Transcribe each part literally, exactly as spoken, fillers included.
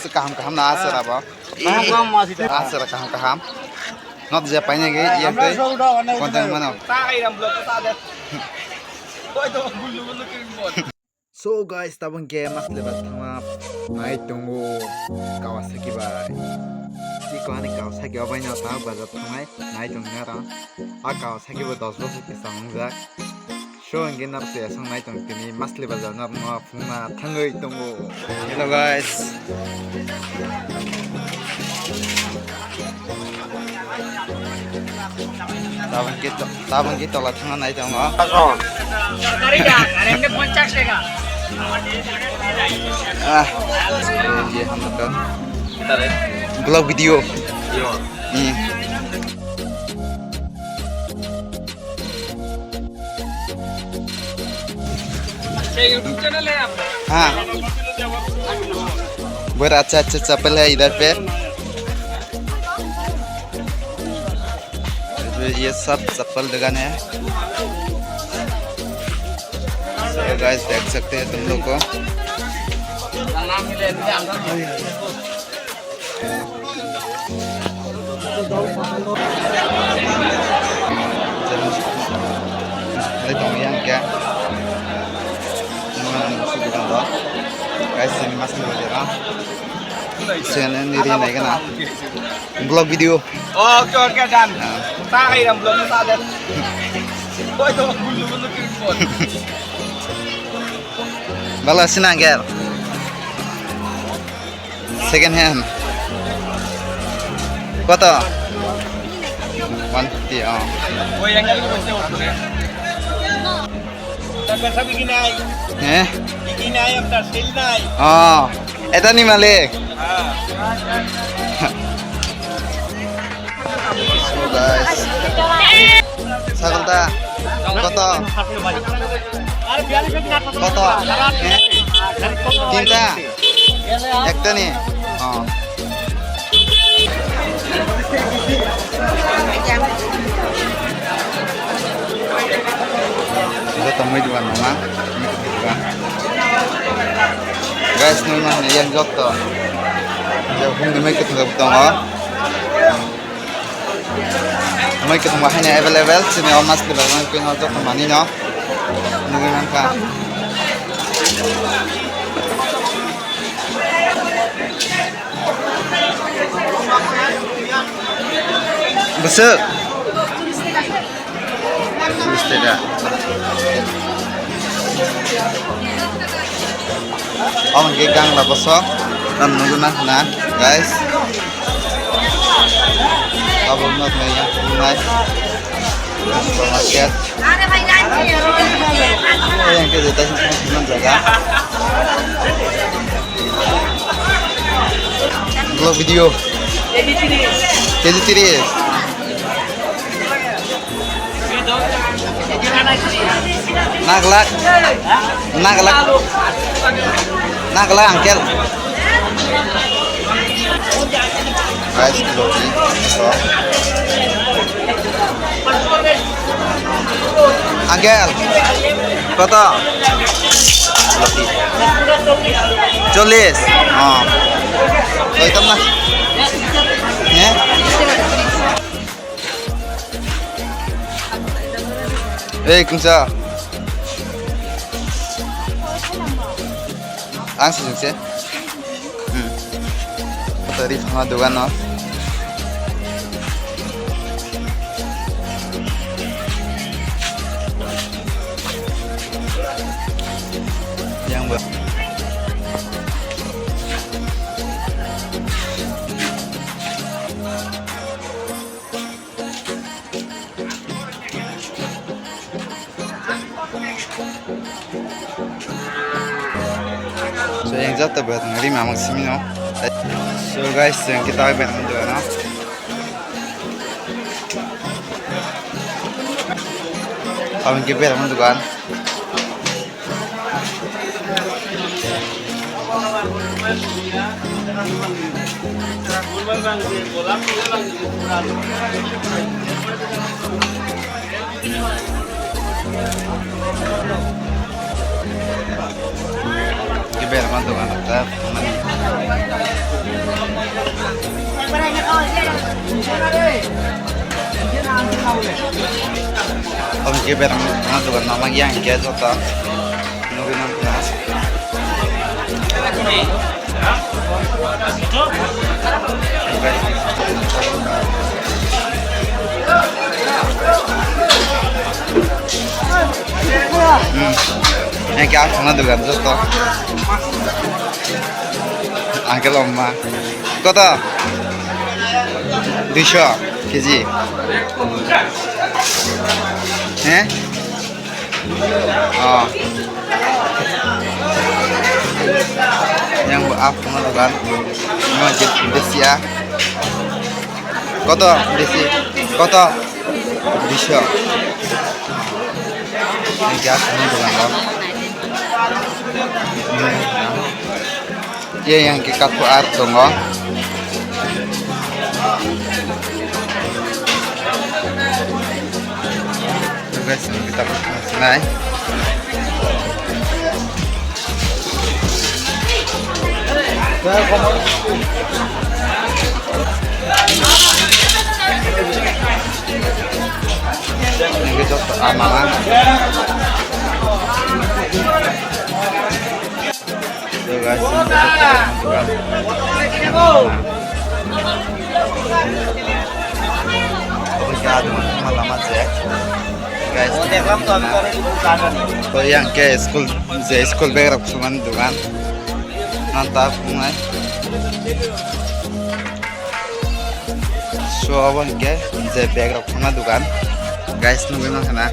Kaham kaham na aswra bo. Aswra kaham kaham. Not je paine ge ye tei content mano. So guys, tabuk khe masle ba thangma nai tongo Kawasaki bai. Iko ani Kawasaki o bai no ta bazar thangnai nai tong nara. A Kawasaki bo dos bosor kisa wngjak. So, hingke naro se aswk nai tong tini masli bazar naro no phungna thangwi tongo. Hello guys. Tabuk hingke to-, tabuk hingke tola thangna nai tongo. Ah, ye hamna ka. Vlog video. Hmm. अच्छा, YouTube channel है आपका? हाँ। बहुत अच्छा अच्छा चप्पल है इधर पे। ये सब चप्पल दुकान है। So guys, देख सकते हैं तुम लोग को। Guys, ini masih berada. Channel ini dia naik na. Vlog video. Oke, oke, dan. Nah. Tak kira vlog ni saja. Boy, tu bulu bulu kirim. Bala sinang ger. Second hand. Koto? One fifty, oh. He? Oh, eta ni malik. So guys. Sagol ta. Koto? Koto? He? Tinta? Ekta ni? Oh. Joto mui dugan nang ma. Guys, nui ma yang joto. Ya, hum de mai ketu tongo. Mai ketu ma haina available, sini o mas de mai pin joto mani no. Nui man ka. Bwswk. Bwswk da. Omo hwnkhe gangla bosok. Tam nugwi mankha na, guys. Tabuk no thai yang nai. Supermarket. Yang ke jeta sih jaga. Vlog video. K G three. Naglak. Naglak. Naglak, uncle. Guys, logi. So. Uncle. Koto? Logi. Chollis. Oh. Koi tam na? He? Ei, kungsa. Ang sejong se. Hmm. Tari phama dogan no. Yang ba. So, yang jata buat ngari mamang simi no. So guys, yang kita buat nang dogan no. Abang ke buat nang dogan. Kiber man dogan ta mani. Omo khe berang thangna dugan nangma yang khe joto nugwi mankha. Hmm. Yang khe thangna dugan joto. Angke lomma. Koto? Duisho keji. He? Oh. Yang bo up ma dogan. Mo je besi a. Koto besi? Koto? Duisho. Yang khe up ma dogan bo. Ye yang khe katho ar tongo. Guys, kita sinai. Ini joto ama. So guys, ini joto ama. Obo khe adum lama je. Guys, to yang khe school je school bag rok sumani dugan. Nanta phunai. So obo hwnkhe je bag rok phunna dugan. Guys, nugwi mankha na.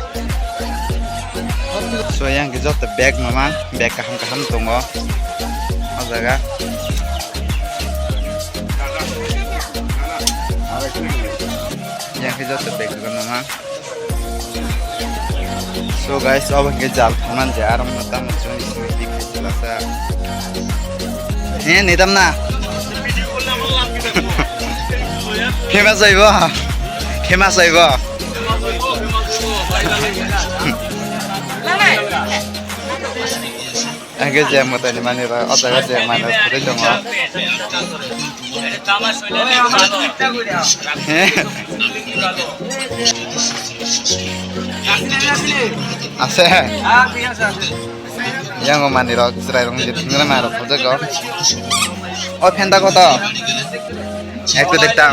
So yang khe joto bag mamang, bag kaham kaham tongo o jaga. Yang khe joto bag dugan mamang. So guys, obo hwnkhe jal phaman je aro mo tamo chwng simi dik khe silasa. He, nitam na. Famous jaibo. Famous jaibo. Angke je mwtai ni mani rok, o jaga je mani rok kwrwi tongo. He? Ase. Yang o mani rok, chwrai rok ni thwngna ma rok phajak o. O phenda koto? Ekto dekta.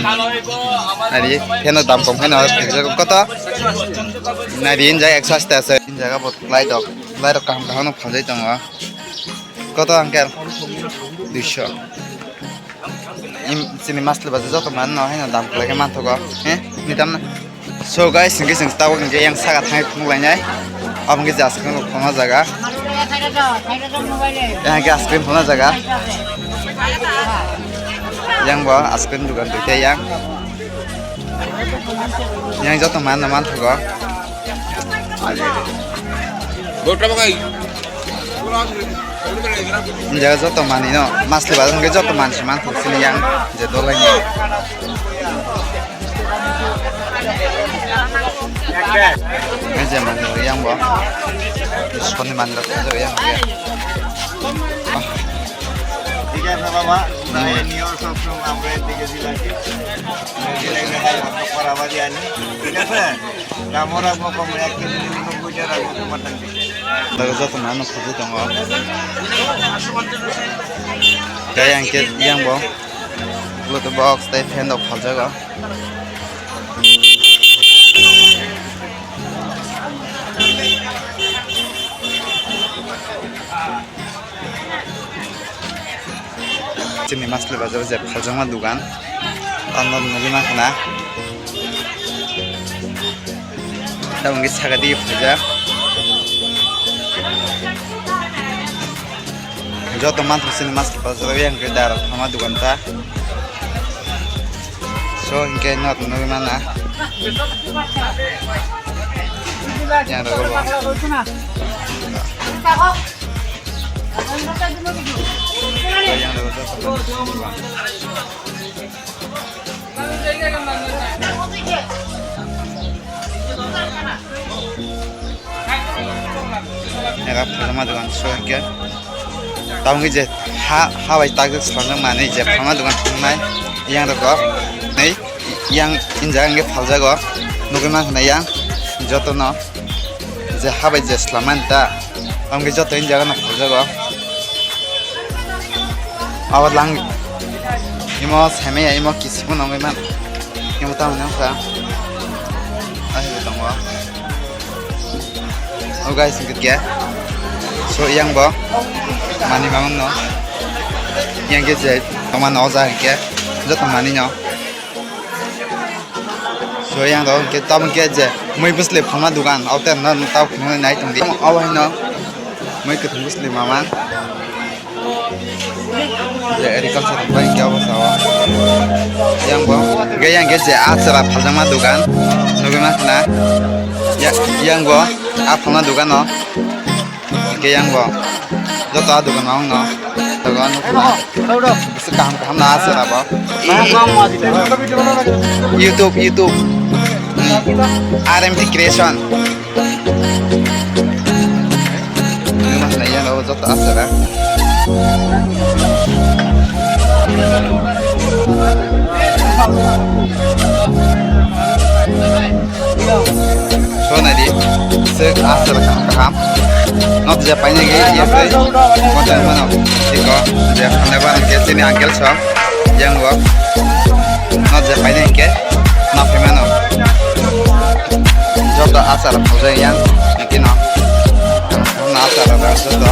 Nari, pheno dam kom pheno phajak koto? Nari, injak ekso aste ase. Injak abo lai dok. Lai rok kaham kaham no phajai tongo. Koto uncle? Duisho. Im, chini masli baja joto man no haino dam kwlai khe manthogo. He? Nitam na? So guys, hwnkhe chwng tabuk hwnkhe yang saka thangwi phunuk lainai. Abo hwnkhe je ice cream rok phunukna jaga. Yang hwnkhe ice cream phunukna jaga. Yang bo ice cream dukan twi khe yang. Yang joto man no manthogo. Jaga joto manwi no masli bazar hwnkhe joto manwi se manthogo chini yang je dolai ni. Yang je manwi yang bo. Soni manwi rok yang. ঠিক আছে বাবা, তাই নিও সব সময় আমরা এদিকে দিলাম। ঠিক আছে? দামও রাখবো কম, এক কেজি নিলে নব্বই টাকা রাখবো তোমার টাকা। Daga joto mano khobwi tongo. Tei ang khe yang bo Bluetooth box tei fan rok phaljago. Chini masli bazar je phaljakma dugan, ano nugwi mankha na. Tabuk hwnkhe saka dige phaijak. Joto manthogo chini masli bazar o, yang khe dara thama dugan ta. So hwnkhe no nugwi mana. Yang rogo bo. Yang rogo joto manthogo. Era phalma dugan so hwnkhe. Tabuk je ha, ha bai tagwi swlangjakmani je phalma dugan thwngnai yang rogo nei. Yang injak hwnkhe phaljago. Nugwi mankha na yang jotono je habai je swlamani ta. Tamo khe joto injak no phaljago. Abo lang imo saimaya imo kisimo nungwi man. Imo tamo nungkha. Ahi tongo. O guys, hwnkhe khe. So, yang bo. Mani mamang no. Yang khe je, tongma no oja hwnkhe. Joto mani no. So, yang do hwnkhe, tamo khe je. Mui bwsli phalma dugan. Auto no, no, tamo phunuknai nai tongdi. Abo hai no. Mui kwthwng bwsli mamang. Je agriculture bai kya bo sao. Yang bo, ge yang ge je achara phaljakma dugan. Nugwi ma khna. Ya, yang bo, a phalna dugan no. Ge yang bo. Joto a dugan ma ong no. Dugan no khna. Bisi kaham kaham na achara bo. YouTube, YouTube. Hmm. R M T Creation. Nima khna iya no joto asara. So nai di, se asara kaham kaham. Not je paine ge iya bai. Motan mano. Iko je khana ba ke sini angel so. Yang wo. Not je paine ke. Na pemano. Joto asara phajai yang. Kino. Na asara ba joto.